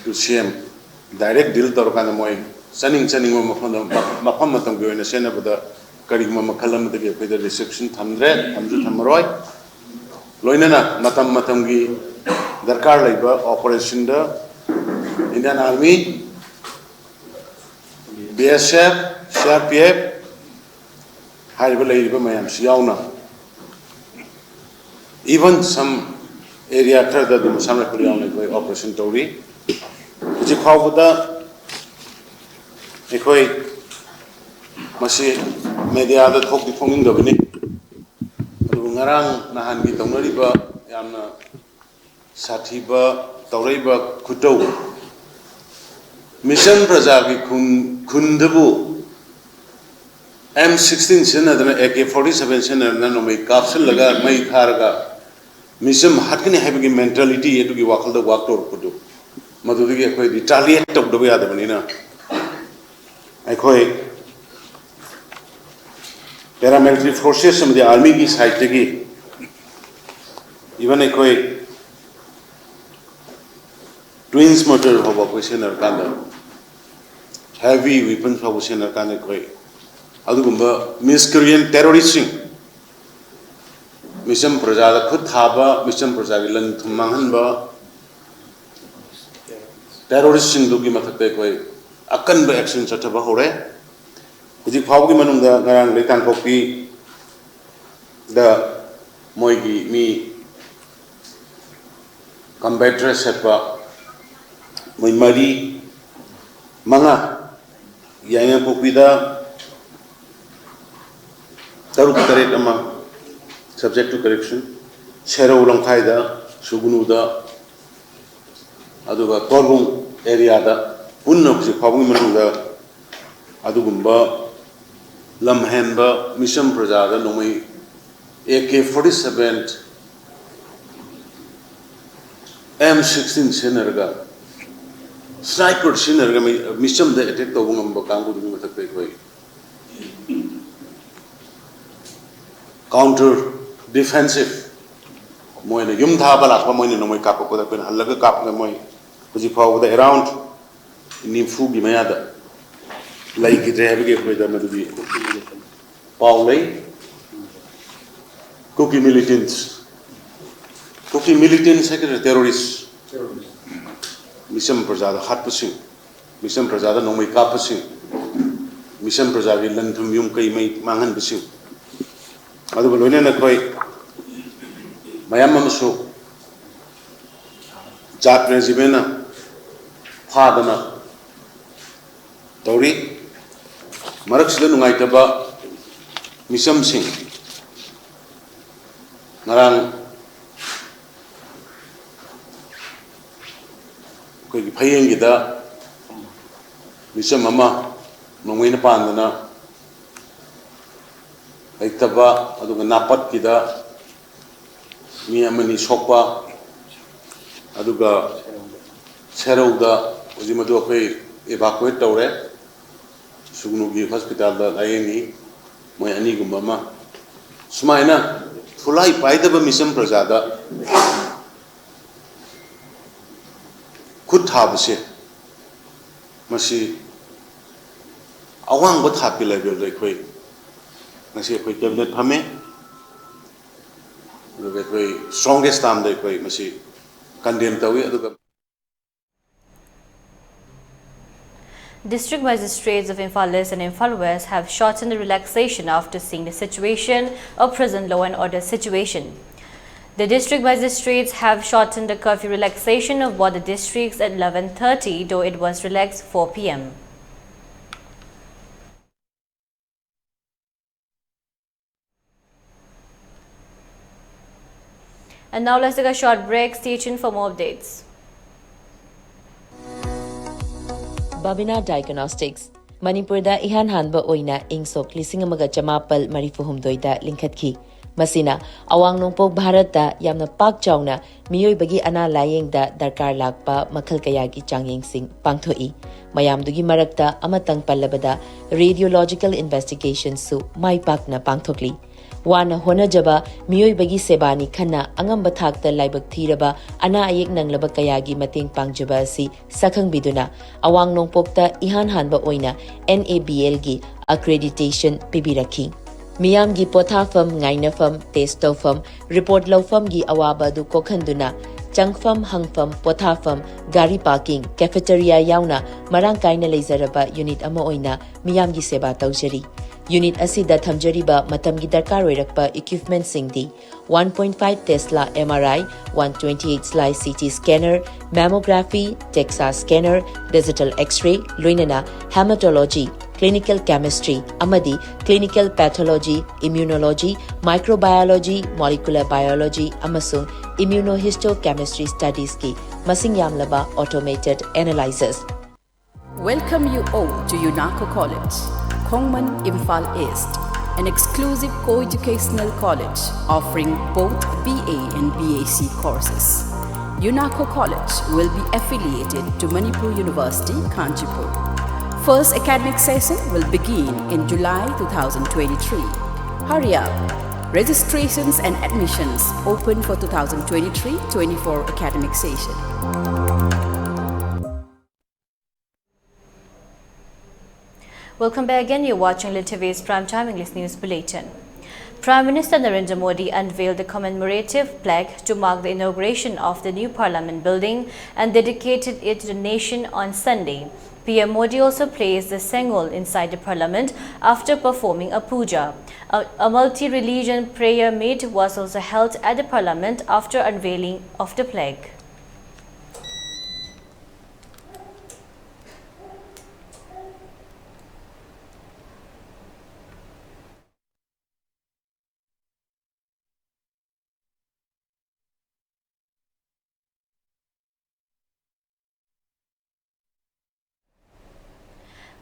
to CM direct deal ꯇꯧꯔꯀꯥꯟꯗ ꯃꯣꯏ ꯆꯠꯅꯤꯡ ꯆꯠꯅꯤꯡꯕ ꯃꯐꯝꯗ, ꯃꯐꯝ ꯃꯇꯝꯒꯤ ꯑꯣꯏꯅ ꯆꯦꯟꯅꯕꯗ ꯀꯔꯤꯒꯨꯝꯕ ꯃꯈꯜ ꯑꯃꯗꯒꯤ ꯑꯩꯈꯣꯏꯗ restriction ꯊꯝꯗ꯭ꯔꯦ, ꯊꯝꯁꯨ ꯊꯝꯃꯔꯣꯏ꯫ ꯂꯣꯏꯅꯅ ꯃꯇꯝ ꯃꯇꯝꯒꯤ ꯗꯔꯀꯥꯔ ꯂꯩꯕ ꯑꯣꯄꯔꯦꯁꯟꯗ Indian Army, B S F, C R P F ꯍꯥꯏꯔꯤꯕ ꯂꯩꯔꯤꯕ ꯃꯌꯥꯝꯁꯤ ꯌꯥꯎꯅ, even some area ꯈꯔꯗ ꯑꯗꯨꯝ ꯑꯁꯥꯝ ꯔꯥꯏꯐꯜ ꯌꯥꯎꯅ ꯑꯩꯈꯣꯏ ꯑꯣꯄꯔꯦꯁꯟ ꯇꯧꯔꯤ꯫ ꯍꯧꯖꯤꯛ ꯐꯥꯎꯕꯗ ꯑꯩꯈꯣꯏ ꯃꯁꯤ ꯃꯦꯗꯤꯌꯥꯗ ꯊꯣꯛꯇꯤ ꯊꯣꯛꯅꯤꯡꯗꯕꯅꯤ, ꯑꯗꯨꯕꯨ ꯉꯔꯥꯡ ꯅꯍꯥꯟꯒꯤ ꯇꯧꯅꯔꯤꯕ ꯌꯥꯝꯅ ꯁꯥꯊꯤꯕ ꯇꯧꯔꯛꯏꯕ ꯈꯨꯇꯧ, ꯃꯤꯁꯝ ꯄ꯭ꯔꯖꯥꯒꯤ ꯈꯨꯟ ꯈꯨꯟꯗꯕꯨ M sixteen ꯁꯤꯖꯤꯟꯅꯗꯅ, A K forty seven ꯁꯤꯖꯤꯟꯅꯗꯅ ꯅꯣꯡꯃꯩ ꯀꯥꯞꯁꯤꯜꯂꯒ ꯃꯩ ꯊꯥꯔꯒ ꯃꯤꯁꯝ ꯍꯥꯠꯀꯅꯤ ꯍꯥꯏꯕꯒꯤ ꯃꯦꯟꯇꯦꯂꯤꯇꯤ ꯑꯗꯨꯒꯤ ꯋꯥꯈꯜꯗ ꯋꯥꯛ ꯇꯧꯔꯛꯄꯗꯨ, ꯃꯗꯨꯗꯒꯤ ꯑꯩꯈꯣꯏ ꯔꯤꯇꯥꯂꯤꯌꯦꯠ ꯇꯧꯗꯕ ꯌꯥꯗꯕꯅꯤꯅ, ꯑꯩꯈꯣꯏ ꯄꯦꯔꯥꯃꯤꯂꯤꯇꯔꯤ ꯐꯣꯔꯁꯦꯁ ꯑꯃꯗꯤ ꯑꯥꯔꯃꯤꯒꯤ ꯁꯥꯏꯠꯇꯒꯤ, ꯏꯚꯟ ꯑꯩꯈꯣꯏ ꯇ꯭ꯋꯤꯟꯁ ꯃꯣꯔꯇꯔ ꯐꯥꯎꯕ ꯑꯩꯈꯣꯏ ꯁꯤꯖꯤꯟꯅꯔꯀꯥꯟꯗ, ꯍꯦꯚꯤ ꯋꯤꯄꯟ ꯐꯥꯎꯕ ꯁꯤꯖꯤꯟꯅꯔꯀꯥꯟꯗ ꯑꯩꯈꯣꯏ ꯑꯗꯨꯒꯨꯝꯕ ꯃꯤꯁꯀ꯭ꯔꯤꯌꯦꯟ ꯇꯦꯔꯣꯔꯤꯁꯁꯤꯡ, ꯃꯤꯆꯝ ꯄ꯭ꯔꯖꯥꯗ ꯈꯨꯠ ꯊꯥꯕ, ꯃꯤꯆꯝ ꯄ꯭ꯔꯖꯥꯒꯤ ꯂꯟ ꯊꯨꯝ ꯃꯥꯡꯍꯟꯕ ꯇꯦꯔꯣꯔꯤꯁꯁꯤꯡꯗꯨꯒꯤ ꯃꯊꯛꯇ ꯑꯩꯈꯣꯏ ꯑꯀꯟꯕ ꯑꯦꯛꯁꯟ ꯆꯠꯊꯕ ꯍꯧꯔꯦ꯫ ꯍꯧꯖꯤꯛ ꯐꯥꯎꯕꯒꯤ ꯃꯅꯨꯡꯗ ꯉꯔꯥꯡ ꯂꯩꯇꯥꯟꯄꯣꯛꯄꯤꯗ ꯃꯣꯏꯒꯤ ꯃꯤ ꯀꯝꯕꯦꯠ ꯗ꯭ꯔꯦꯁ ꯁꯦꯠꯄ ꯃꯣꯏ ꯃꯔꯤ, ꯃꯉꯥ, ꯌꯥꯏꯉꯪꯄꯣꯛꯄꯤꯗ ꯇꯔꯨꯛ ꯇꯔꯦꯠ ꯑꯃ, subject to correction, ꯁꯦꯔꯧ ꯂꯝꯈꯥꯏꯗ, ꯁꯨꯒꯅꯨꯗ, ꯑꯗꯨꯒ ꯀꯣꯔꯕꯨꯡ ꯑꯦꯔꯤꯌꯥꯗ ꯄꯨꯟꯅ ꯍꯧꯖꯤꯛ ꯐꯥꯎꯕꯒꯤ ꯃꯅꯨꯡꯗ ꯑꯗꯨꯒꯨꯝꯕ ꯂꯝꯍꯦꯟꯕ ꯃꯤꯆꯝ ꯄ꯭ꯔꯖꯥꯗ ꯅꯣꯡꯃꯩ A K forty seven, M sixteen ꯁꯤꯖꯤꯟꯅꯔꯒ, ꯁ꯭ꯅꯥꯏꯄꯔ ꯁꯤꯖꯤꯟꯅꯔꯒ ꯃꯤ-, ꯃꯤꯆꯝꯗ ꯑꯦꯇꯦꯛ ꯇꯧꯕ ꯉꯝꯕ ꯀꯥꯡꯕꯨꯗꯨꯒꯤ ꯃꯊꯛꯇ ꯑꯩꯈꯣꯏ counter defensive, ꯃꯣꯏꯅ ꯌꯨꯝ ꯊꯥꯕ ꯂꯥꯛꯄ, ꯃꯣꯏꯅ ꯅꯣꯡꯃꯩ ꯀꯥꯞꯄꯛꯄꯗ ꯑꯩꯈꯣꯏꯅ ꯍꯜꯂꯒ ꯀꯥꯞꯄꯒ ꯃꯣꯏ ꯍꯧꯖꯤꯛ ꯐꯥꯎꯕꯗ around ꯅꯤꯐꯨꯒꯤ ꯃꯌꯥꯗ ꯂꯩꯈꯤꯗ꯭ꯔꯦ ꯍꯥꯏꯕꯒꯤ ꯑꯩꯈꯣꯏꯗ ꯃꯗꯨꯒꯤ ꯄꯥꯎ ꯂꯩ꯫ ꯀꯨꯀꯤ ꯃꯤꯂꯤꯇꯦꯟꯠꯁ ꯀꯨꯀꯤ ꯃꯤꯂꯤꯇꯦꯟꯁ ꯍꯥꯏꯒꯗ꯭ꯔꯥ, ꯇꯦꯔꯣꯔꯤꯁ, ꯃꯤꯆꯝ ꯄ꯭ꯔꯖꯥꯗ ꯍꯥꯠꯄꯁꯤꯡ, ꯃꯤꯆꯝ ꯄ꯭ꯔꯖꯥꯗ ꯅꯣꯡꯃꯩ ꯀꯥꯞꯄꯁꯤꯡ, ꯃꯤꯆꯝ ꯄ꯭ꯔꯖꯥꯒꯤ ꯂꯟ ꯊꯨꯝ ꯌꯨꯝ ꯀꯩ ꯃꯩ ꯃꯥꯡꯍꯟꯕꯁꯤꯡ, ꯑꯗꯨꯒ ꯂꯣꯏꯅꯅ ꯑꯩꯈꯣꯏ ꯃꯌꯥꯝ ꯑꯃꯁꯨ ꯖꯥꯠ ꯔꯦꯖꯤꯃꯦꯟꯅ ꯐꯥꯗꯅ ꯇꯧꯔꯤ꯫ ꯃꯔꯛꯁꯤꯗ ꯅꯨꯡꯉꯥꯏꯇꯕ ꯃꯤꯆꯝꯁꯤꯡ, ꯉꯔꯥꯡ ꯑꯩꯈꯣꯏꯒꯤ ꯐꯌꯦꯡꯒꯤꯗ ꯃꯤꯆꯝ ꯑꯃ ꯅꯣꯡꯃꯩꯅ ꯄꯥꯟꯗꯅ ꯂꯩꯇꯕ, ꯑꯗꯨꯒ ꯅꯥꯄꯠꯀꯤꯗ ꯃꯤ ꯑꯃꯅꯤ ꯁꯣꯛꯄ, ꯑꯗꯨꯒ ꯁꯦꯔꯧꯗ ꯍꯧꯖꯤꯛ ꯃꯗꯨ ꯑꯩꯈꯣꯏ ꯏꯚꯥꯀꯨꯋꯦꯠ ꯇꯧꯔꯦ, ꯁꯨꯒꯅꯨꯒꯤ ꯍꯣꯁꯄꯤꯇꯥꯜꯗ ꯂꯥꯌꯦꯡꯉꯤ, ꯃꯣꯏ ꯑꯅꯤꯒꯨꯝꯕ ꯑꯃ꯫ ꯁꯨꯃꯥꯏꯅ ꯈꯨꯠꯂꯥꯏ ꯄꯥꯏꯗꯕ ꯃꯤꯆꯝ ꯄ꯭ꯔꯖꯥꯗ ꯈꯨꯠ ꯊꯥꯕꯁꯦ, ꯃꯁꯤ ꯑꯋꯥꯡꯕ ꯊꯥꯛꯀꯤ ꯂꯦꯚꯦꯜꯗ ꯑꯩꯈꯣꯏ ꯉꯁꯤ ꯑꯩꯈꯣꯏ ꯀꯦꯕꯤꯅꯦꯠ ꯐꯝꯃꯦ, ꯑꯗꯨꯒ ꯑꯩꯈꯣꯏ ꯁ꯭ꯇ꯭ꯔꯣꯡꯒꯦꯁ ꯇꯥꯝꯗ ꯑꯩꯈꯣꯏ ꯃꯁꯤ ꯀꯟꯗꯦꯝ ꯇꯧꯏ꯫ ꯑꯗꯨꯒ District magistrates of Imphal East and Imphal West have shortened the relaxation after seeing the situation of prison law and order situation. The district magistrates have shortened the curfew relaxation of both the districts at eleven thirty, though it was relaxed four p m. And now let's take a short break. Stay tuned for more updates. Babina Diagnostics, ꯃꯅꯤꯄꯨꯔꯗ ꯏꯍꯥꯟ ꯍꯥꯟꯕ ꯑꯣꯏꯅ ꯏꯪ ꯁꯣꯛ ꯂꯤꯁꯤꯡ ꯑꯃꯒ ꯆꯃꯥꯄꯜ ꯃꯔꯤꯐꯨ ꯍꯨꯝꯗꯣꯏꯗ ꯂꯤꯡꯈꯠꯈꯤ꯫ ꯃꯁꯤꯅ ꯑꯋꯥꯡ ꯅꯣꯡꯄꯣꯛ ꯚꯥꯔꯠꯇ ꯌꯥꯝꯅ ꯄꯥꯛ ꯆꯥꯎꯅ ꯃꯤꯑꯣꯏꯕꯒꯤ ꯑꯅꯥ ꯂꯥꯌꯦꯡꯗ ꯗꯔꯀꯥꯔ ꯂꯥꯛꯄ ꯃꯈꯜ ꯀꯌꯥꯒꯤ ꯆꯥꯡꯌꯦꯡꯁꯤꯡ ꯄꯥꯡꯊꯣꯛꯏ꯫ ꯃꯌꯥꯝꯗꯨꯒꯤ ꯃꯔꯛꯇ ꯑꯃꯇꯪ ꯄꯜꯂꯕꯗ radiological investigationꯁꯨ ꯃꯥꯏ ꯄꯥꯛꯅ ꯄꯥꯡꯊꯣꯛꯂꯤ꯫ ꯋꯥꯅ ꯍꯣꯠꯅꯖꯕ ꯃꯤꯑꯣꯏꯕꯒꯤ ꯁꯦꯕꯥꯅꯤ ꯈꯟꯅ ꯑꯉꯝꯕ ꯊꯥꯛꯇ ꯂꯥꯏꯕꯛ ꯊꯤꯔꯕ ꯑꯅꯥ ꯑꯌꯦꯛ ꯅꯪꯂꯕ ꯀꯌꯥꯒꯤ ꯃꯇꯦꯡ ꯄꯥꯡꯖꯕ ꯑꯁꯤ ꯁꯛꯈꯪꯕꯤꯗꯨꯅ ꯑꯋꯥꯡ ꯅꯣꯡꯄꯣꯛꯇ ꯏꯍꯥꯟ ꯍꯥꯟꯕ ꯑꯣꯏꯅ NABLꯒꯤ accreditation ꯄꯤꯕꯤꯔꯛꯈꯤ꯫ ꯃꯤꯌꯥꯝꯒꯤ ꯄꯣꯊꯥꯐꯝ, ꯉꯥꯏꯅꯐꯝ, test ꯇꯧꯐꯝ, report ꯂꯧꯐꯝꯒꯤ ꯑꯋꯥꯕ ꯑꯗꯨ ꯀꯣꯛꯍꯟꯗꯨꯅ, ꯆꯪꯐꯝ, ꯍꯪꯐꯝ, ꯄꯣꯊꯥꯐꯝ, ꯒꯥꯔꯤ parking, cafeteria ꯌꯥꯎꯅ ꯃꯔꯥꯡ ꯀꯥꯏꯅ ꯂꯩꯖꯔꯕ unit ꯑꯃ ꯑꯣꯏꯅ ꯃꯤꯌꯥꯝꯒꯤ ꯁꯦꯕꯥ ꯇꯧꯖꯔꯤ꯫ Unit ꯑꯁꯤꯗ ꯊꯝꯖꯔꯤꯕ ꯃꯇꯝꯒꯤ ꯗꯔꯀꯥꯔ ꯑꯣꯏꯔꯛꯄ equipment ꯁꯤꯡꯗꯤ: one point five Tesla M R I, one twenty-eight slice C T scanner, mammography, DEXA scanner, digital X-ray, ꯂꯣꯏꯅꯅ hematology, clinical chemistry ꯑꯃꯗꯤ clinical pathology, immunology, microbiology, molecular biology ꯑꯃꯁꯨꯡ immunohistochemistry studies ꯀꯤ ꯃꯁꯤꯡ ꯌꯥꯝꯂꯕ automated analyzers꯫ Welcome you all to UNACO College, Khongman, Imphal East, an exclusive co-educational college offering both B A and B A C courses. UNACO College will be affiliated to Manipur University, Kanchipur. First academic session will begin in July two thousand twenty-three. Hurry up! Registrations and admissions open for two thousand twenty-three twenty-four academic session. Welcome back again. You're watching Little T V's Primetime English News Bulletin. Prime Minister Narendra Modi unveiled the commemorative plaque to mark the inauguration of the new parliament building and dedicated it to the nation on Sunday. P M Modi also placed the Sengol inside the parliament after performing a puja. A, a multi-religion prayer meet was also held at the parliament after unveiling of the plaque.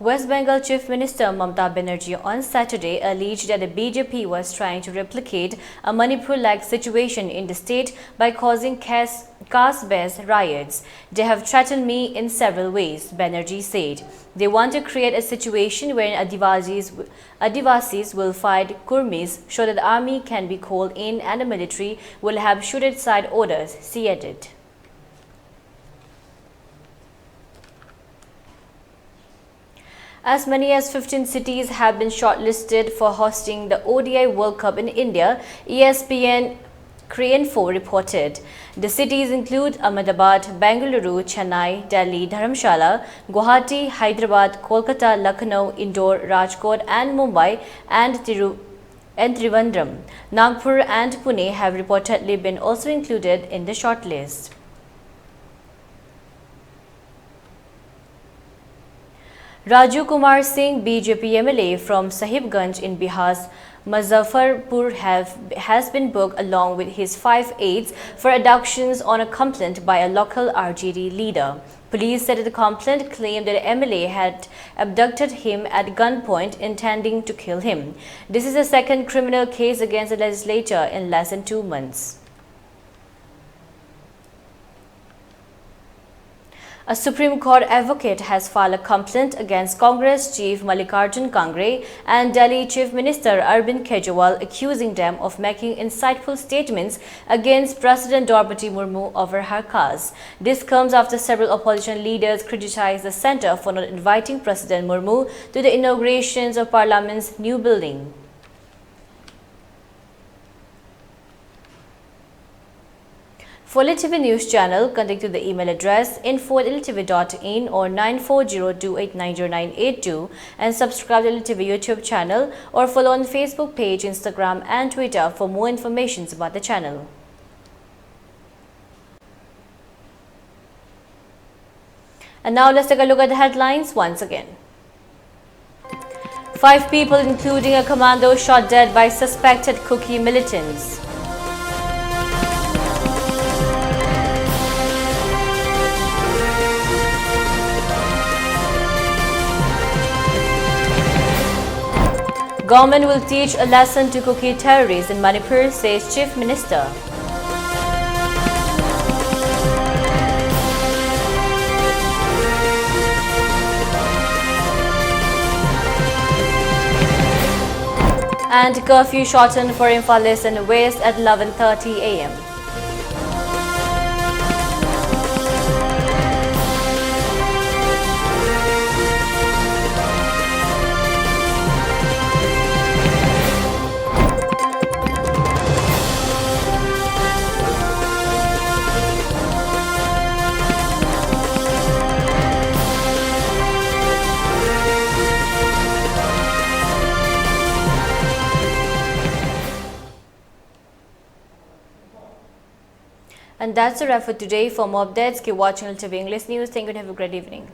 West Bengal Chief Minister Mamata Banerjee on Saturday alleged that the B J P was trying to replicate a Manipur-like situation in the state by causing caste, caste-based riots. "They have threatened me in several ways," Banerjee said. "They want to create a situation wherein Adivasis, Adivasis will fight Kurmis so that the army can be called in and the military will have shoot-aside orders," she added. As many as fifteen cities have been shortlisted for hosting the O D I World Cup in India, E S P N Korean four reported. The cities include Ahmedabad, Bengaluru, Chennai, Delhi, Dharamshala, Guwahati, Hyderabad, Kolkata, Lucknow, Indore, Rajkot, and Mumbai, and Tiru- and Trivandrum. Nagpur and Pune have reportedly been also included in the shortlist. Raju Kumar Singh, B J P M L A from Sahibganj in Bihar's Muzaffarpur, have, has been booked along with his five aides for abductions on a complaint by a local R J D leader. Police said that the complaint claimed that M L A had abducted him at gunpoint, intending to kill him. This is the second criminal case against the legislature in less than two months. A Supreme Court advocate has filed a complaint against Congress Chief Mallikarjun Kharge and Delhi Chief Minister Arvind Kejriwal, accusing them of making insightful statements against President Draupadi Murmu over her case. This comes after several opposition leaders criticized the centre for not inviting President Murmu to the inaugurations of Parliament's new building. For L T V News Channel, contact to the email address info at L T V dot in or nine four zero two eight nine zero nine eight two and subscribe to L T V YouTube channel or follow on Facebook page, Instagram and Twitter for more informations about the channel. And now let's take a look at the headlines once again. Five people, including a commando, shot dead by suspected Kuki militants. Government will teach a lesson to Kuki terrorists in Manipur, says Chief Minister. And curfew shortened for Imphal East and West at eleven thirty a m. And that's a wrap for today. For more updates, keep watching L T V English News. Thank you and have a great evening.